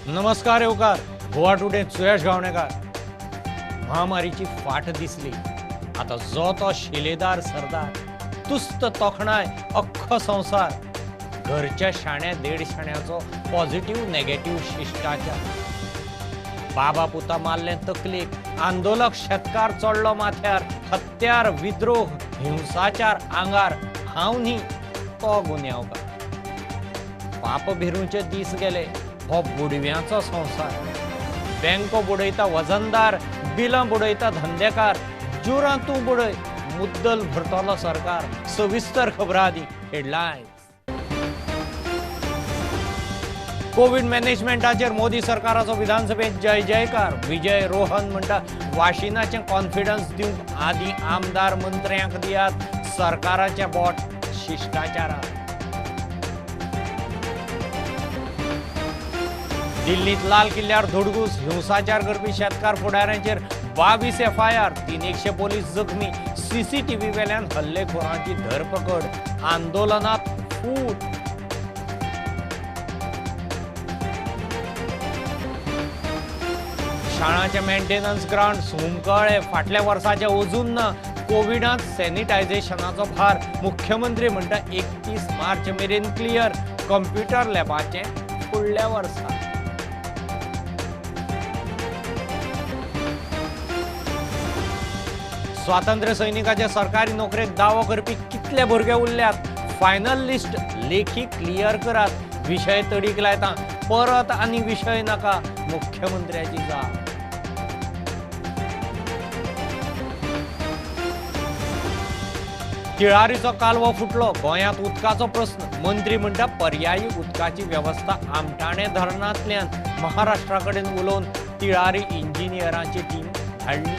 नमस्कार येवकार गोवा टुडे सुयश गावणेकार. महामारीची फाट दिसली, आता जो तो शिलेदार सरदार, तुस्त तोखणाय अख्खो संवसार, घरच्या शाण्या देड शाण्याचो पॉझिटिव्ह नेगेटिव्ह शिश्टाचार. बाबा पुता मारलें तकलेक, आंदोलक शेतकार चडलो माथ्यार, हत्यार विद्रोह हिंसाचार आंगार, हांव न्ही तो गुन्यांवकार. पाप भिरूंचे दीस गेले, हो बुडव्यांचो संवसार. बँको बुडयता वजनदार, बिलां बुडयता धंदेकार, जुरां तूं बुडय मुद्दल भरतलो सरकार. सविस्तर खबरां आदी हेडलायन्स. कोवीड मॅनेजमेंटाचेर मोदी सरकाराचो विधानसभेत जय जयकार. विजय रोहन म्हणटा वाशिनाचें कॉन्फिडन्स दिवंक आदी आमदार मंत्र्यांक दियात, सरकाराचें बोट शिश्टाचाराक. दिल्लीत लाल किल्ल्यार धुडगूस, हिंसाचार करपी शेतकार फुडाऱ्यांचेर 22 FIR, 300 police जखमी, CCTV वेल्यान हल्लेखोरांची धरपकड, आंदोलनात फूट. शाळांचे मेंटेनन्स ग्रांट सुमकळे, फाटल्या वर्साचे अजून ना, कोविडांत सॅनिटायझेशनाचो भार. मुख्यमंत्री म्हणटा 31 मार्च मेरेन क्लियर, कंप्युटर लॅबाचें फुडल्या वर्सा. स्वातंत्र्य सैनिकाचे सरकारी नोकरेक दावो करपी कितले भुरगे उरल्यात, फायनल लिस्ट लेखी क्लियर करात, विशय तडीक लायता, परत आनी विशय नाका, मुख्यमंत्र्याची जाप. तिळारीचो कालवो फुटलो, गोंयांत उदकाचो प्रस्न. मंत्री म्हणटा पर्यायी उदकाची वेवस्था आमठाणे धरणांतल्यान महाराष्ट्रा कडेन उलोवन तिळारी इंजिनियरांची टीम धाडली.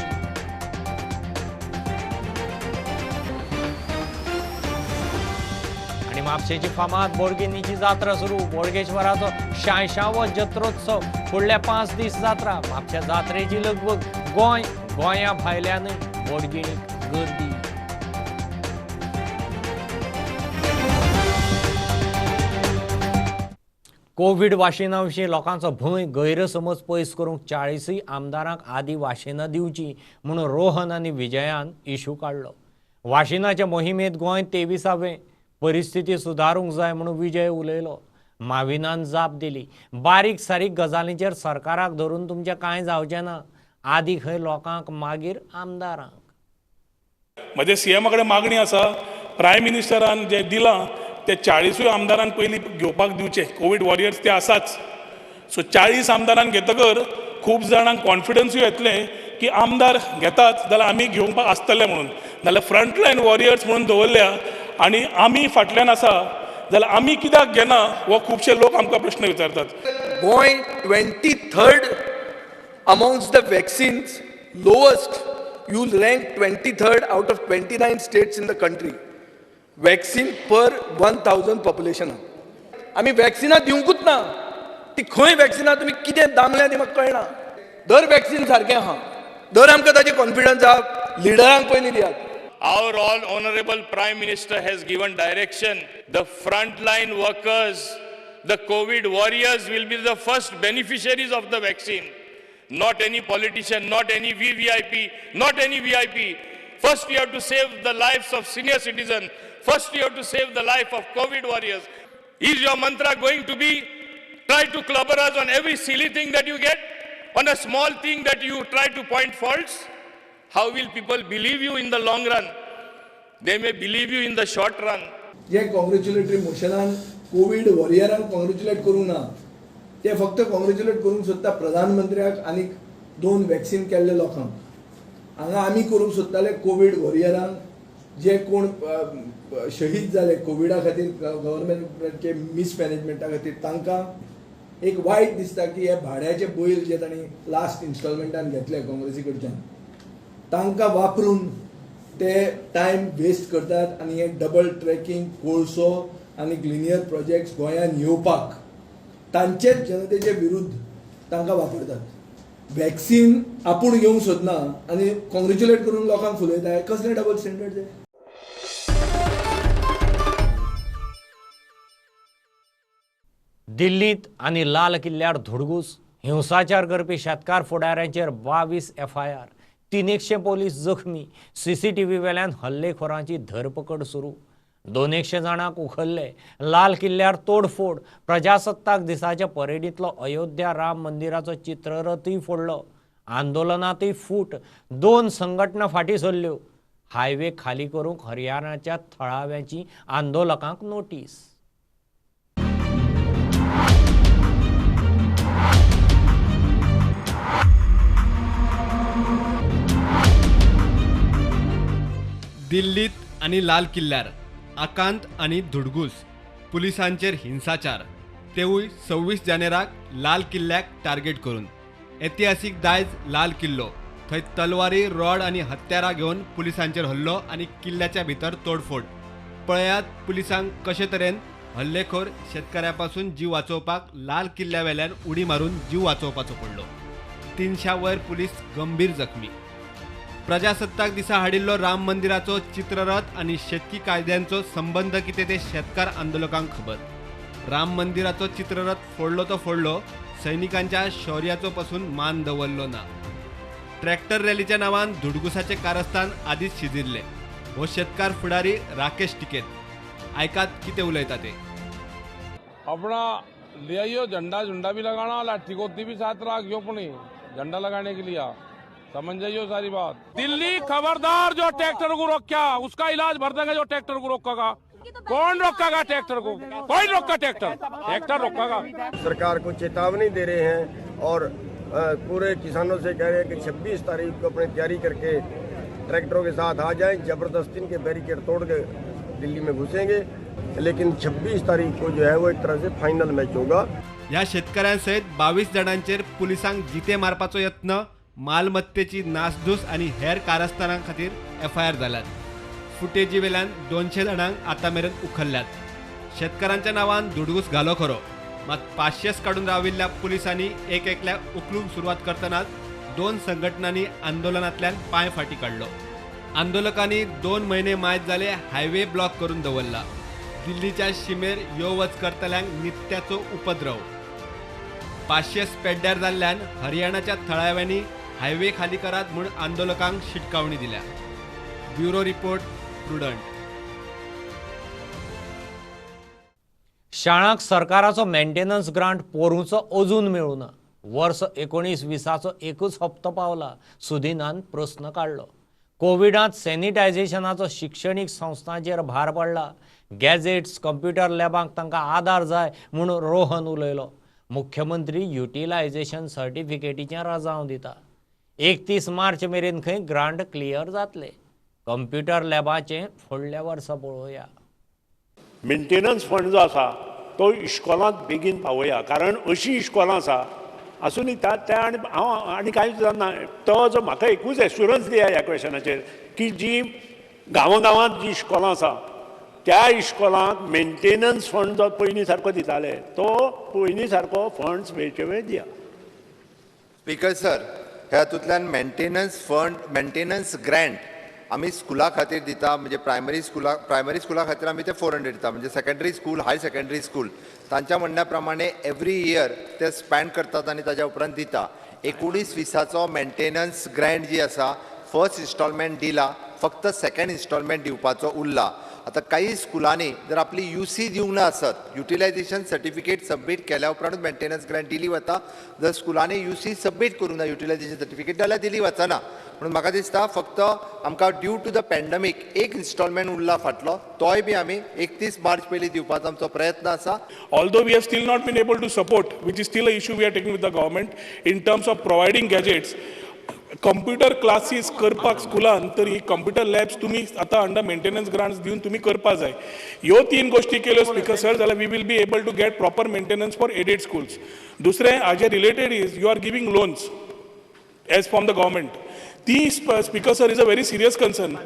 आनी म्हापशेची फामाद बोडगिनीची जात्रा सुरू, बोडगेश्वराचो 86वो जत्रोत्सव, फुडले 5 दीस जात्रा. म्हापशा जात्रेची लगबग, गोंय गोंया भायल्यानूय बोडगिणीक गर्दी. कोवीड वाशिना विशीं लोकांचो भंय गैरसमज पयस करूंक 40 आमदारांक आदी वाशिनां दिवची म्हणून रोहन आनी विजयान इशू काडलो. वाशिनाच्या मोहिमेंत गोंय 23वें, परिस्थिती सुदारूंक जाय म्हणून विजय उलयलो. माविनान जाप दिली, बारीक सारीक गजालींचेर सरकाराक धरून तुमचें कांय जावचें ना, आदी खंय लोकांक मागीर आमदारांक. म्हजे सीएमा कडेन मागणी आसा, प्रायम मिनिस्टरान जें दिलां ते 40 आमदारांक पयलीं घेवपाक दिवचे. कोवीड वॉरियर्स ते आसाच, सो 40 आमदारांक घेतकर खूब जाणांक कॉन्फिडन्सूय येतलें की आमदार घेतात जाल्यार आमी घेवपाक आसतले म्हणून. नाल्यार फ्रंटलायन वॉरियर्स म्हणून दवरल्या आनी आमी फाटल्यान आसा जाल्यार आमी कित्याक घेना हो खुबशे लोक आमकां प्रश्न विचारतात. Goa 23rd amongst the vaccines lowest, you rank 23rd out of 29 states in the country, vaccine per 1000 population. आमी वॅक्सिनां दिवंकूच ना, ती खंय वॅक्सिनां तुमी कितें दामल्या ती म्हाका कळना. दर वॅक्सिन सारकें आहा, दर आमकां ताजें कॉन्फिडन्स आहा, लिडरांक पयलीं दियात. Our all honorable Prime Minister has given direction. The frontline workers, the COVID warriors will be the first beneficiaries of the vaccine. Not any politician, not any VVIP, not any VIP. First we have to save the lives of senior citizens. First we have to save the life of COVID warriors. Is your mantra going to be try to clobber us on every silly thing that you get? On a small thing that you try to point faults? How will people believe you in the long run? They may believe you in the short run. जे congratulatory मोशनान COVID वॉरियरांक congratulate करूंक ना, ते फक्त congratulate करूंक सोदता प्रधानमंत्र्याक आनी 2 वॅक्सिन केल्ले लोकांक. हांगा आमी करूंक सोदताले कोवीड वॉरियरांक, जे कोण शहीद जाले कोविडा खातीर, गव्हर्मेंटाचे मिसमॅनेजमेंटा खातीर, तांकां एक वायट दिसता की हे भाड्याचे बैल जे तांणी लास्ट इन्स्टॉलमेंटान घेतले काँग्रेसी कडच्यान, तांकां वापरून ते टायम वेस्ट करतात आनी हे डबल ट्रॅकिंग कोळसो आनी ग्लिनियर प्रोजेक्ट्स गोंयांत येवपाक तांचेच जनतेचे विरुद्ध तांकां वापरतात. वॅक्सिन आपूण घेवंक सोदना आनी कॉंग्रेच्युलेट करून लोकांक फुलयता, कसलें डबल स्टँडर्ड ते? दिल्लींत आनी लाल किल्ल्यार धुडगूस. हिंसाचार करपी शेतकार फुडाऱ्यांचेर 22 FIR, 300 police जखमी. CCTV वेल्यान हल्लेखोरांची धरपकड सुरू. 200 जाणांक उखल्ले. लाल किल्ल्यार तोडफोड. प्रजासत्ताक दिसाच्या परेडींतलो अयोध्या राम मंदिराचो चित्ररथूय फोडलो. आंदोलनांतूय फूट. 2 संघटना फाटीं सरल्यो. हायवे खाली करूंक हरियाणाच्या थळाव्यांची आंदोलकांक नोटीस. दिल्लीत आनी लाल किल्ल्यार आकांत आनी धुडगूस, पुलिसांचेर हिंसाचार, तेवूय 26 जानेराक लाल किल्ल्याक टार्गेट करून. ऐतिहासीक दायज लाल किल्लो, थंय तलवारी, रॉड आनी हत्यारां घेवन पुलिसांचेर हल्लो आनी किल्ल्याच्या भितर तोडफोड. पळयात पुलिसांक कशे तरेन हल्लेखोर शेतकऱ्या पासून जीव वाचोवपाक लाल किल्ल्या वेल्यान उडी मारून जीव वाचोवपाचो पडलो. 300 वयर पुलीस गंभीर जखमी. प्रजासत्ताक दिसा हाडिल्लो राम मंदिराचो चित्ररथ आनी शेतकी कायद्यांचो संबंध कितें ते शेतकार आंदोलकांक खबर. राम मंदिराचो चित्ररथ फोडलो तो फोडलो, सैनिकांच्या शौर्याचो पासून मान दवरलो ना. ट्रॅक्टर रॅलीच्या नांवान धुडगुसाचे कारस्थान आदीच शिजिल्ले. हो शेतकार फुडारी राकेश टिकेत, आयकात कितें उलयता ते. अपना ले आइयो झंडा, झुंडा भी लगाना, लाठी गोती भी साथ रखियो अपनी झंडा लगाने के लिए. समझ जाइयो सारी बात. दिल्ली खबरदार, जो ट्रैक्टर को रोका उसका इलाज भर देंगे. जो ट्रैक्टर को रोकेगा, कौन रोकेगा ट्रैक्टर को? कोई रोका ट्रैक्टर, ट्रैक्टर रोकेगा. सरकार को चेतावनी दे रहे हैं और पूरे किसानों से कह रहे हैं कि 26 तारीख को अपनी तैयारी करके ट्रैक्टरों के साथ आ जाएं. जबरदस्ती के बैरिकेड तोड़ के दिल्ली में घुसेंगे, लेकिन 26 तारीख को जो है वो एक तरह से फाइनल मैच होगा. ह्या शेतकऱ्यांसहित 22 जाणांचेर पुलिसांक जिते मारपाचो यत्न, मालमत्तेची नासधूस आनी हेर कारस्थानां खातीर FIR जाल्यात. फुटेजी वेल्यान 200 जाणांक आतां मेरेन उखल्ल्यात. शेतकारांच्या नांवान धुडगूस घालो खरो, मात 500 काडून राविल्ल्या पुलिसांनी एक एकल्याक उखलूंक सुरवात करतनाच 2 संघटनांनी आंदोलनांतल्यान पांय फाटी काडलो. आंदोलकांनी 2 म्हयने मायत जाले हायवे ब्लॉक करून दवरला. दिल्लीच्या शिमेर यो वच करतल्यांक नित्याचो उपद्रव. 500 पेड्ड्यार जाल्ल्यान हरियाणाच्या थळाव्यांनी हायवे खाली करात म्हूण आंदोलकांक शिटकावणी दिल्या. Bureau report, Prudent. शाळांक सरकाराचो मेंटेनन्स ग्रांट पोरूंचो अजून मेळूना. वर्स 19-20 एकूच हप्तो पावला. सुदिनान प्रस्न काडलो. कोविडांत सॅनिटायझेशनाचो शिक्षणीक संस्थांचेर भार पडला. गॅजेट्स, कंप्युटर लॅबांक तांकां आदार जाय म्हूण रोहन उलयलो. मुख्यमंत्री युटिलायझेशन सर्टिफिकेटीचें रजांव दिता. 31 मार्च मेरेन खंय ग्रांट क्लियर जातले. कंप्युटर लॅबाचें फुडल्या वर्सा पळोवया. मेंटेनन्स फंड जो आसा तो इश्कोलांत बेगीन पावोया, कारण अशी इश्कोलां आसा आसूनय त्या आनी हांव आनी कांयच जाणा. तो जो म्हाका एकूच एश्युरन्स दिया ह्या क्वेशनाचेर की जी गांवां गांवांत जी इश्कोलां आसा त्या इश्कोलांक मेंटेनन्स फंड जो पयलीं सारको दिताले तो पयलीं सारको फंड्स वेळचे वेळ दिया. स्पीकर सर, ह्या हातूंतल्यान मेंटेनन्स फंड, मेंटेनन्स ग्रँट आमी स्कुला खातीर दिता. म्हणजे प्रायमरी स्कुला खातीर आमी ते 400 दिता. म्हणजे secondary school, high secondary school तांच्या म्हणण्या प्रमाणे एवरी इयर ते स्पेंड करतात आनी ताज्या उपरांत दिता. 19-20 मेंटेनन्स ग्रँट जी आसा फर्स्ट इन्स्टॉलमेंट दिला, फक्त सेकंड इन्स्टॉलमेंट दिवपाचो उरला. आतां काही स्कुलांनी जर आपली UC दिवंक ना आसत, युटिलायझेशन सर्टिफिकेट सबमीट केल्या उपरांतूच मेंटेनन्स ग्रँट दिली वता. जर स्कुलांनी UC submit करूंक ना युटिलायझेशन सर्टिफिकेट जाल्यार दिली वचना. म्हणून म्हाका दिसता फक्त आमकां ड्यू टू the pandemic एक इन्स्टॉलमेंट उरला फाटलो, तोय बी आमी 31 मार्च पयलीं दिवपाचो आमचो प्रयत्न आसा. Although we have still not been able to support, which is still a issue we are taking with the government in terms of providing gadgets, computer classes करपाक स्कुलान तर ही कंप्युटर लॅब्स तुमी आतां अंडर मेंटेनन्स ग्रांट्स दिवन तुमी करपा जाय. ह्यो 3 गोश्टी केल्यो स्पीकर सर जाल्यार we will be able to get proper maintenance for aided schools. दुसरें हाजे related is you are giving loans as from the government. ती speaker sir is a very serious concern.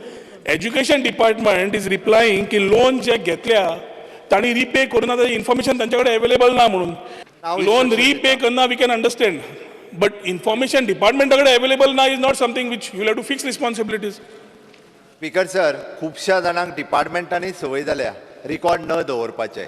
Education department is replying की loan जे घेतल्या तांणी repay करूं ना, information तांचे कडेन अवेलेबल ना म्हणून. लोन रिपे करना we can understand, but information डिपार्टमेंटा कडेन अवेलेबल ना is not something which you have to fix responsibilities. Speaker sir, खुबश्या जाणांक डिपार्टमेंटांनी संवय जाल्या रिकॉर्ड न दवरपाचे.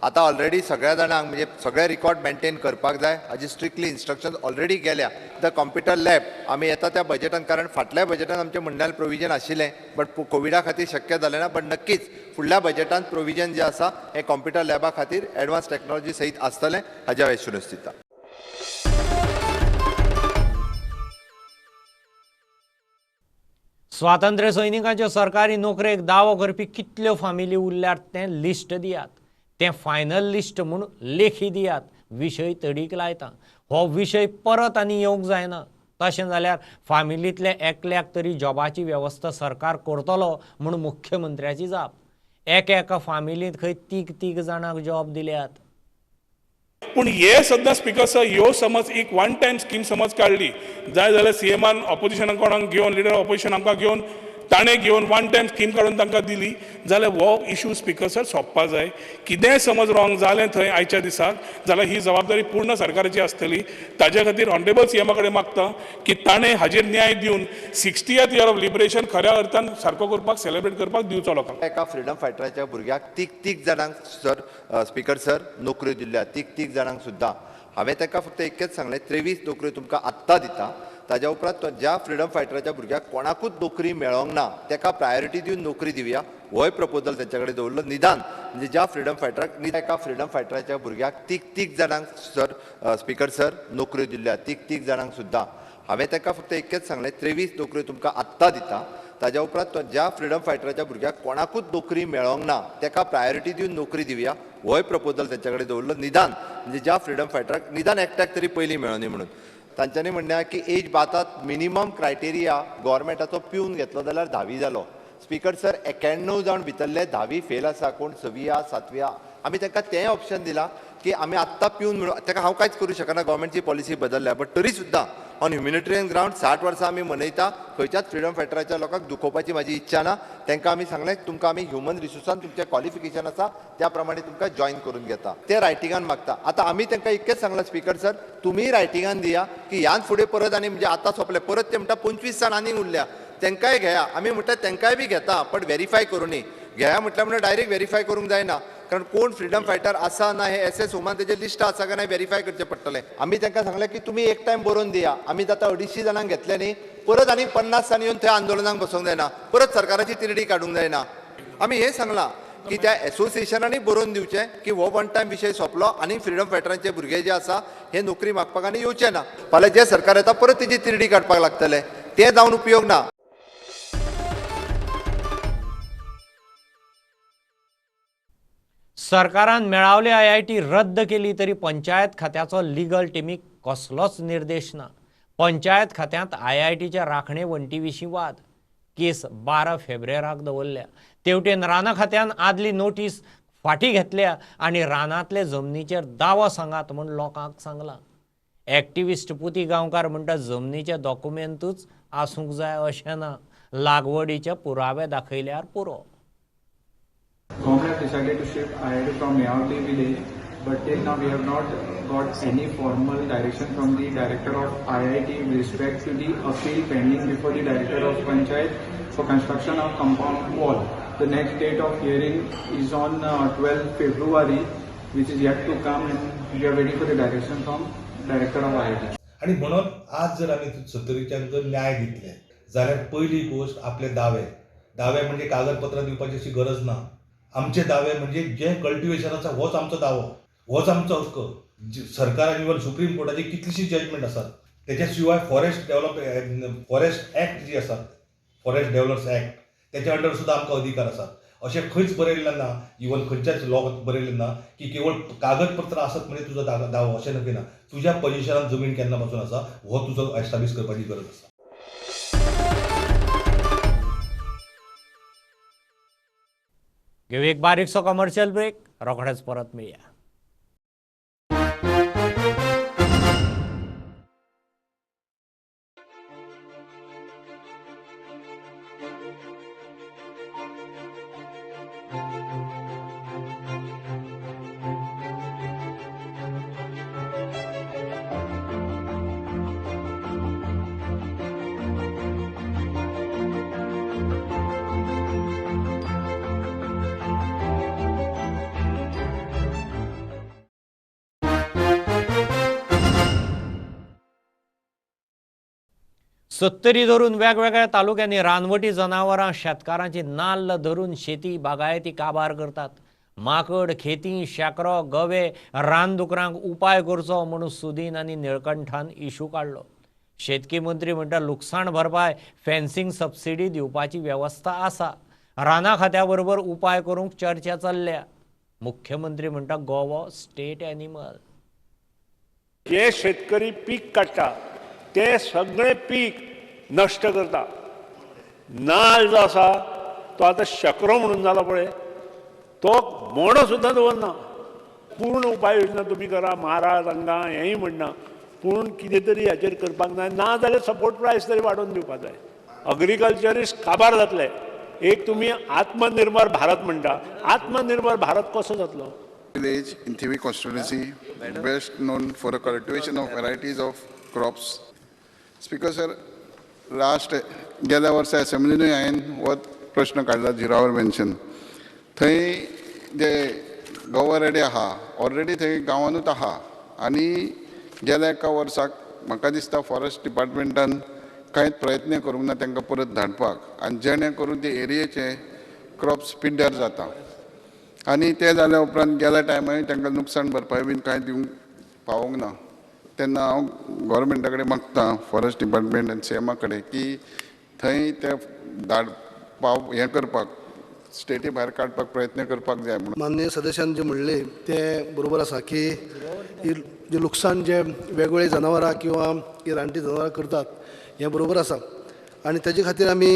आतां ऑलरेडी सगळ्या जाणांक म्हणजे सगळे रिकॉर्ड मेंटेन करपाक जाय हाजी स्ट्रिक्टली इन्स्ट्रक्शन ऑलरेडी गेल्या. The computer lab आमी येता त्या बजेटान, कारण फाटल्या बजेटान आमचें म्हणण्यार प्रोविजन आशिल्लें बट कोविडा खातीर शक्य जालें ना, बट नक्कीच फुडल्या बजेटान प्रोविजन जें आसा हें कॉम्प्युटर लॅबा खातीर एडवान्स टॅक्नॉलॉजी सहित आसतलें हाजें हांव एश्युरन्स दिता. स्वातंत्र्य सैनिकांच्यो सरकारी नोकरेक दावो करपी कितल्यो फामिली उरल्यार तें लिस्ट दियात, तें फायनल लिस्ट म्हूण लेखी दियात. विशय तडीक लायता, हो विशय परत आनी येवंक जायना. तशें जाल्यार फामिलींतल्या एकल्याक तरी जॉबाची वेवस्था सरकार करतलो म्हूण मुख्यमंत्र्याची जाप. एका फामिलींत खंय तीग तीग जाणांक जॉब दिल्यात. पूण हे सद्दां स्पिकर सर ह्यो समज एक वन टायम स्कीम समज काडली जाय जाल्यार सीएमान ऑपोजिशनाक कोणाक घेवन, लिडर ऑपोजिशन आमकां घेवन, ताणें घेवन वन टायम स्कीम काडून तांकां दिली जाल्यार हो इशू स्पिकर सर सोंपपा जाय. कितेंय समज रॉंग जालें थंय आयच्या दिसाक जाल्यार ही जबाबदारी पूर्ण सरकाराची आसतली. ताज्या खातीर ऑनरेबल सीएमा कडेन मागता की ताणें हाजेर न्याय दिवन 60th year of liberation खऱ्या अर्थान सारको करपाक, सेलिब्रेट करपाक दिवचो लोकांक. एका फ्रिडम फायटराच्या भुरग्याक तीग तीग जाणांक सर स्पिकर सर नोकऱ्यो दिल्ल्या, तीग तीग जाणांक सुद्दां. हांवें ताका फक्त एकच सांगलें, 23 नोकऱ्यो तुमकां आत्तां दिता, ताज्या उपरांत ज्या फ्रिडम फायटराच्या भुरग्याक कोणाकूच नोकरी मेळोंक ना ताका प्रायोरिटी दिवन नोकरी दिवया, होय प्रपोजल तेंच्या कडेन दवरलो. निदान म्हणजे ज्या फ्रिडम फायटराक, एका फ्रिडम फायटराच्या भुरग्याक तीग तीग जाणांक सर स्पिकर सर नोकऱ्यो दिल्ल्या, तीग तीग जाणांक सुद्दां. हांवें ताका फक्त एकच सांगलें, 23 नोकऱ्यो तुमकां आत्तां दिता, ताज्या उपरांत ज्या फ्रिडम फायटराच्या भुरग्याक कोणाकूच नोकरी मेळोंक ना ताका प्रायोरिटी दिवन नोकरी दिवया, होय प्रपोजल तेंच्या कडेन दवरलो. निदान म्हणजे ज्या फ्रिडम फायटराक निदान एकट्याक तरी पयलीं मेळोनी म्हणून. तांच्यांनी म्हणणें की एज बातात मिनिमम क्रायटेरिया गोवोरमेंटाचो पिवन घेतलो जाल्यार 10वी जालो. स्पिकर सर 91 जावन भितरले 10वी फेल आसा, कोण 6वी 7वी, आमी तांकां तेंय ऑप्शन दिलां की आमी आत्तां पिवन म्हणून ताका हांव कांयच करूं शकना, गोवोरमेंटची पॉलिसी बदलल्या, बट तरी सुद्दां ऑन ह्युमॅनिटेरियन ग्रावंड 60 वर्सां आमी मनयता, खंयच्याच फ्रिडम फायटराच्या लोकांक दुखोवपाची म्हाजी इच्छा ना. तांकां आमी सांगलें तुमकां आमी ह्युमन रिसोर्सान तुमचें क्वॉलिफिकेशन आसा त्या प्रमाणे तुमकां जॉयन करून घेता, ते रायटिंगान मागता. आतां आमी तांकां इतकेंच सांगलां स्पिकर सर तुमी रायटिंगान दिया की ह्यान फुडें परत आनी म्हणजे आतां सोंपलें, परत ते म्हणटा 25 जाण आनीक उरल्या तांकांय घेया. आमी म्हणटा तांकांय बी घेता बट व्हेरीफाय करूनी घेया म्हटल्यार म्हणल्यार डायरेक्ट व्हेरीफाय करूंक जायना, कारण कोण फ्रिडम फायटर आसा ना हे एस एस होमान तेजें लिस्ट आसा काय ना व्हेरीफाय करचें पडटलें. आमी तांकां सांगलें की तुमी एक टायम बरोवन दिया, आमी आतां 250 जाणांक घेतले न्ही, परत आनी 50 जाण येवन थंय आंदोलनाक बसूंक जायना, परत सरकाराची तिरडी काडूंक जायना. आमी हें सांगलां की त्या एसोसिएशनांनी बरोवन दिवचें की हो वन टायम विशय सोंपलो आनी फ्रिडम फायटरांचे भुरगे जे आसा हे नोकरी मागपाक आनी येवचे ना, फाल्यां जें सरकार येता परत तेजी तिरडी काडपाक लागतले, तें जावन उपयोग ना. सरकारान मेळावले IIT रद्द केली तरी पंचायत खात्याचो लिगल टिमीक कसलोच निर्देश ना. पंचायत खात्यांत IITच्या राखणे वण्टी विशीं वाद, केस 12 फेब्रुवाराक दवरल्या. तेवटेन रानां खात्यान आदली नोटीस फाटी घेतल्या आनी रानांतले जमनीचेर दावो सांगात म्हूण लोकांक सांगलां. एक्टिविस्ट पुती गांवकार म्हणटा जमनीचे डॉक्युमेंटूच आसूंक जाय अशें ना, लागवडीचे पुरावे दाखयल्यार पुरो. Government have decided to shift IIT from Mehawali village, but till now we have not got any formal direction from the director of IIT with respect to the appeal pending before the director of Panchayat for construction of compound wall. The next date of hearing is on 12 February, which is yet to come, and we are waiting for the direction from director of IIT. आणि म्हणून आज जर आमी सत्तरीच्यांक जर न्याय दितले जाल्यार पयली गोश्ट आपले दावे, दावे म्हणजे कागदपत्रां दिवपाची अशी गरज ना. आमचे दावे म्हणजे जे कल्टिवेशन आसा होच आमचो दावो, होच आमचो हक्क. सरकारान इवन सुप्रीम कोर्टाची कितलीशी जजमेंट आसात, तेच्या शिवाय फॉरेस्ट डेव्हलप फॉरेस्ट एक्ट जी आसा, फॉरेस्ट डेव्हलपर्स एक्ट, तेच्या अंडर सुद्दां आमकां अधिकार आसात. अशें खंयच बरयल्लें ना, इवन खंयच्याच लॉ बरयल्लें ना की केवळ कागदपत्र आसत म्हणजे तुजो दावो, अशें नक्की ना. तुज्या पोजिशनान जमीन केन्ना पासून आसा हो तुजो एस्टाब्लीश करपाची गरज आसा. घेऊ एक बारीकसो कमर्शियल ब्रेक, रोखडेच परत मेळया. सत्तरी धरून वेगवेगळ्या तालुक्यांनी रानवटी जनावरां शेतकारांची नाल्ल धरून शेती बागायती काबार करतात. माकड, खेती, शेकरो, गवे, रानदुकरांक उपाय करचो म्हणून सुदीन आनी निळकंठान इशू काडलो. शेतकी मंत्री म्हणटा लुकसाण भरपाय, फेन्सिंग सबसिडी दिवपाची वेवस्था आसा. राना खात्या बरोबर उपाय करूंक चर्चा चल्ल्या. मुख्यमंत्री म्हणटा गोवो स्टेट एनिमल. जे शेतकरी पीक काडटा ते सगळे पीक नश्ट करता. नाल जो आसा तो आतां शकरो म्हणून जाला पळय, तो मोणो सुद्दां दवरना. पूर्ण उपाय योजना तुमी करा, मारा तांकां हेंय म्हणना, पूण कितें तरी हाचेर करपाक जाय. ना जाल्यार सपोर्ट प्रायस तरी वाडोवन दिवपाक जाय. अग्रिकल्चरिस्ट काबार जातले. एक तुमी आत्मनिर्भर भारत म्हणटा, आत्मनिर्भर भारत कसो जातलो? Village in Thivim constituency, best known for the cultivation of varieties of crops. Speaker sir, last गेल्या वर्सा असेंब्लीनूय हांवें हो प्रश्न काडला झिरो our mention. थंय जे गोवा रेडे आहा ऑलरेडी थंय गांवानूच आहा आनी गेल्या एका वर्साक म्हाका दिसता फॉरेस्ट डिपार्टमेंटान कांयच प्रयत्न करूंक ना तांकां परत धाडपाक आनी जेणे करून ते एरियेचे क्रॉप्स पिड्ड्यार जाता. आनी ते जाल्या उपरांत गेल्या टायमार तांकां नुकसाण भरपाय बीन कांय दिवंक पावोंक ना. तेन्ना हांव गोवोरमेंटा कडेन मागता, फॉरेस्ट डिपार्टमेंट आनी सीएमा कडेन की थंय ते धाड पाव हें करपाक, स्टेटी भायर काडपाक प्रयत्न करपाक जाय म्हणून. माननीय सदस्यान जें म्हणलें तें बरोबर आसा की जें लुकसाण जें वेगवेगळी जनावरां किंवा ही रानटी जनावरां करतात हें बरोबर आसा आनी तेजे खातीर आमी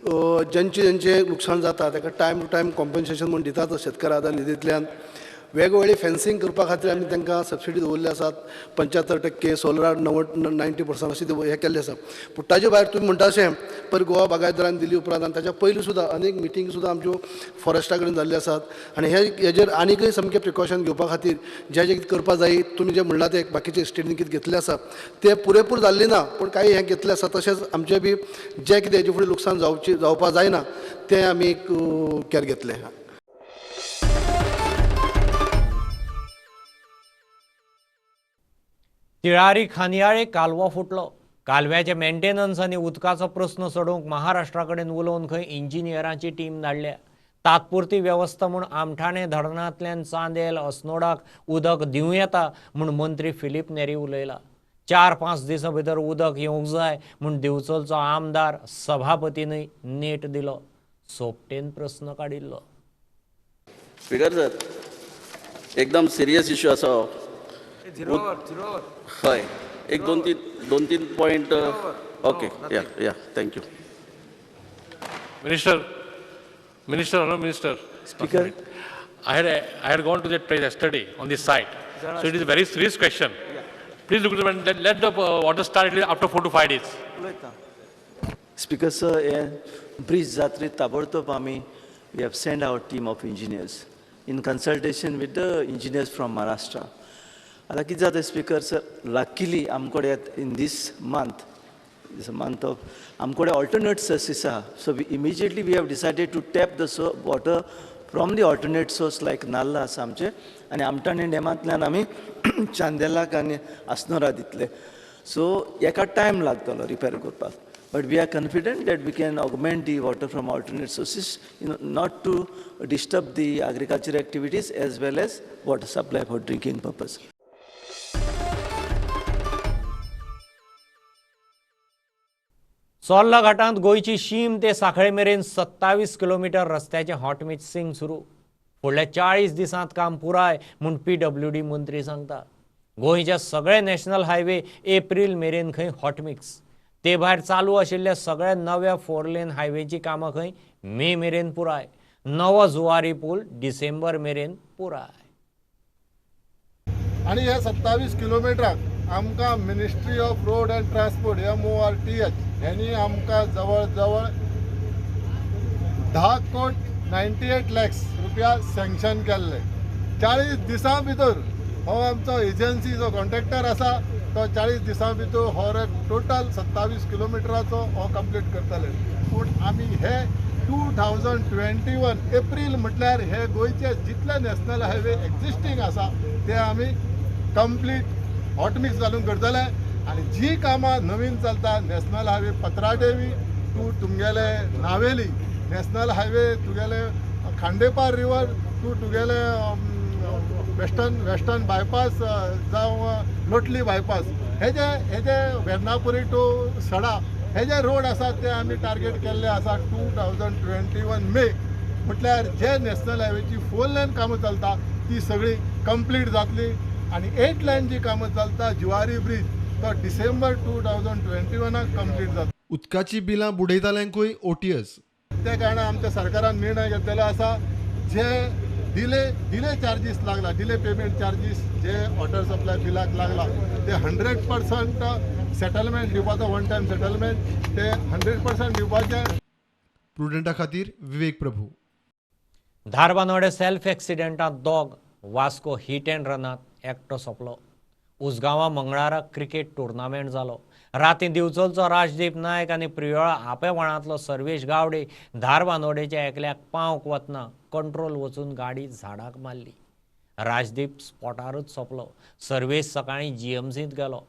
जेंचें जेंचें लुकसाण जाता ताका टायम टू टायम कॉम्पन्सेशन म्हूण दितात शेतकार आदार निधींतल्यान. वेगवेगळी फेन्सिंग करपा खातीर आमी तांकां सबसिडी दवरल्ली आसात, 75% सोलरार 90% अशें हें केल्लें आसा. पूण ताजे भायर तुमी म्हणटा अशें पर गोवा बागायतदारान दिली उपरांत आनी ताच्या पयलीं सुद्दां अनेक मिटींग सुद्दां आमच्यो फॉरेस्टा कडेन जाल्ल्यो आसात आनी हे हेजेर आनीकय सामकें प्रिकॉशन घेवपा खातीर जें जें कितें करपा जाय तुमी जें म्हणलां तें बाकीचे स्टेटीन कितें घेतलें आसा तें पुरेपूर जाल्लें ना, पूण कांय हें घेतलें आसा. तशेंच आमचें बी जें कितें हेजे फुडें लुकसाण जावपा जायना तें आमी केअर घेतलें. तिळारी खांदयाळे कालवो फुटलो. कालव्याचे मेंटेनन्स आनी उदकाचो प्रस्न सोडोवंक महाराष्ट्रा कडेन उलोवन खंय इंजिनियरांची टीम धाडल्या. तात्पुरती वेवस्था म्हूण आमठाणे धरणांतल्यान चांदेल अस्नोडाक उदक दिवं येता म्हूण मंत्री फिलीप नेरी उलयला. 4-5 दिसां भितर उदक येवंक जाय म्हूण दिवचलचो आमदार सभापतीनय नेट दिलो. सोपटेन प्रस्न काडिल्लो. स्पीकर सर, एकदम सिरियस इश्यू आसा. हय, एक दोन तीन point. Okay, yeah yeah, thank you. Minister, honorable minister. Speaker, I had gone to that place yesterday on this site. So it is a very serious question. Please look at it. Let the water start after 4 to 5 days. Speaker sir, bridge जात्रे ताबडतोब आमी we have sent our team of engineers in consultation with the engineers from Maharashtra. आतां कितें जाता speaker sir, luckily आमकडे in this month, this month of आमकडे alternate sources आहा. So we immediately we have decided to tap the water from the alternate source like नाल्ला आसा आमचे आनी आमठाणे डॅमांतल्यान आमी चांदेलाक आनी आसनोरा दितले. सो एका टायम लागतलो रिपेर करपाक, but we are confident that we can augment the water from alternate sources, not to disturb the agriculture activities as well as water supply for drinking purpose. Chorla घाटांत गोंयची शीम ते सांखळे मेरेन 27 kilometre रस्त्याचें hot mixing सुरू. फुडल्या 40 दिसांत काम पुराय म्हूण पीडब्ल्यूडी मंत्री सांगता. गोंयचे सगळे नॅशनल हायवे एप्रील मेरेन खंय हॉट मिक्स. ते भायर चालू आशिल्ल्या सगळ्या नव्या 4 लेन हायवेची कामां खंय मे मेरेन पुराय. नवो जुवारी पूल डिसेंबर मेरेन पुराय. आनी ह्या 27 किलोमिटराक आमकां ministry of road and transport MORTH ह्यांनी आमकां जवळ जवळ 10 कोट 98 लॅक्स रुपया सँक्शन केल्ले. 40 दिसां भितर हो आमचो एजन्सी जो कॉन्ट्रॅक्टर आसा तो 40 दिसां भितर हो टोटल 27 किलोमिटराचो हो कंप्लीट करतले. पूण आमी हे 2021 एप्रील म्हटल्यार हे गोंयचे जितले नॅशनल हायवे एक्झिस्टींग आसा ते आमी कंप्लीट हॉट मिक्स घालून करतले. आनी जी कामां नवीन चलता नॅशनल हायवे पत्रादेवी टू तुमगेले नावेली, नॅशनल हायवे तुगेले खांडेपार रिवर टू तुगेले वेस्टर्न बायपास जावं लोटली बायपास, हे जे वेर्नापुरी टू सडा हे जे रोड आसात ते आमी टार्गेट केल्ले आसा 2021 मे म्हटल्यार जे नॅशनल हायवेची 4 लेन कामां चलता ती सगळी कंप्लीट जातली आनी 8 लेन जी कामां चलता जुवारी ब्रिज तो डिसेंबर 2021 कंप्लीट जाता. उदकाची बिलां बुडयताल्यांकूय ओटीएस. त्या कारणान आमच्या सरकारान निर्णय घेतलेलो आसा जे डिले चार्जीस लागला, डिले पेमेंट चार्जीस जे वॉटर सप्लाय बिलाक लागला ते 100% सेटलमेंट दिवपाचो, वन टायम सेटलमेंट ते 100% दिवपाचें. प्रुडंटा खातीर विवेक प्रभू. धारबानोडे सेल्फ एक्सिडेंटांत दोग, वास्को हिट अँड रनांत एकटो सोंपलो. उसगांवां मंगळारा क्रिकेट टुर्नामेंट जालो. रातीं दिवचलचो राजदीप नायक आनी प्रियोळा आपेवणांतलो सर्वेश गावडे धारबानोडेच्या एकल्याक पावंक वतना कंट्रोल वचून गाडी झाडाक मारली. राजदीप स्पॉटारूच सोंपलो. सर्वेश सकाळीं जीएमसींत गेलो.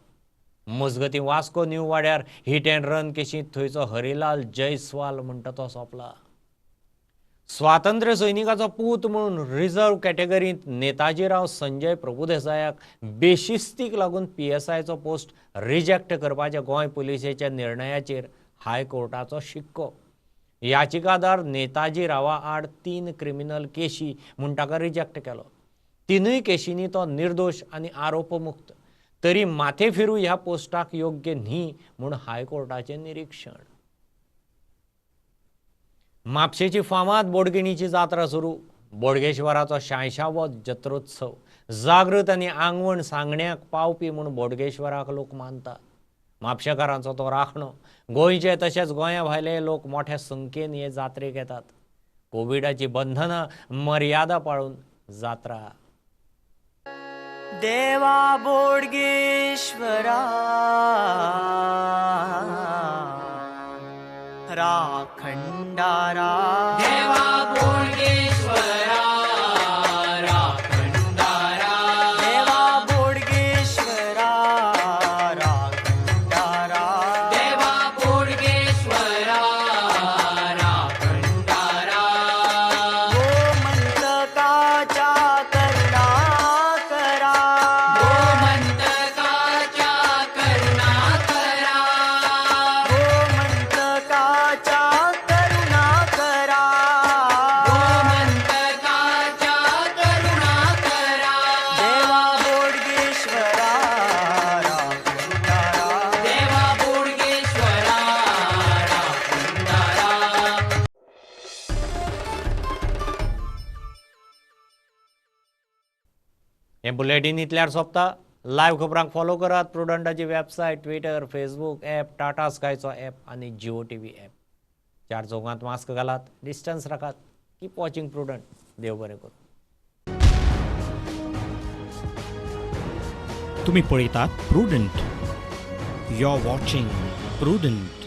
मजगतीं वास्को न्यू वाड्यार हिट अँड रन केशींत थंयचो हरिलाल जयस्वाल म्हणटा तो सोंपला. स्वातंत्र्य सैनिकाचो पूत म्हणून रिझर्व कॅटेगरींत नेताजीराव संजय प्रभुदेसायाक बेशिस्तीक लागून पीएसआयचो पोस्ट रिजेक्ट करपाच्या गोंय पुलिसेच्या निर्णयाचेर हायकोर्टाचो शिक्को. याचिकादार नेताजीरावा आड 3 क्रिमिनल केशी म्हूण ताका रिजेक्ट केलो. 3 केशींनी तो निर्दोश आनी आरोपमुक्त. तरी माथे फिरू ह्या पोस्टाक योग्य न्ही म्हूण हायकोर्टाचें निरीक्षण. म्हापशेची फामाद बोडगिणीची जात्रा सुरू. बोडगेश्वराचो 86वो जत्रोत्सव. जागृत आनी आंगवण सांगण्याक पावपी म्हूण बोडगेश्वराक लोक मानतात. म्हापशेकारांचो तो राखणो. गोंयचे तशेंच गोंया भायले लोक मोठ्या संख्येन हे जात्रेक येतात. कोविडाची बंधनां मर्यादा पाळून जात्रा. देवा बोडगेश्वरा राखंडारा, देवा बोडगेश्वरा राखंडारा, देवा बोडगेश्वरा राखंडारा, देवा बोडगेश्वरा राखंडारा. गोमंतकाच्या करुणा करा, गोमंतकाच्या करुणा करा, गोमंतकाच्या करुणा करा, गोमंतकाच्या करुणा करा. देवा बोडगेश्वरा राखंडारा, देवा बोडगेश्वरा राखंडारा. हें बुलेटीन इतल्यार सोंपता. लायव्ह खबरांक फॉलो करात प्रुडंटाची website, Twitter, Facebook app, Tata स्कायचो app आनी जिओ टीव्ही ॲप. 4 चौगांत मास्क घालात, डिस्टन्स राखात. Keep watching Prudent. देव बरें करूं. तुम्ही पळयतात Prudent. You are watching Prudent.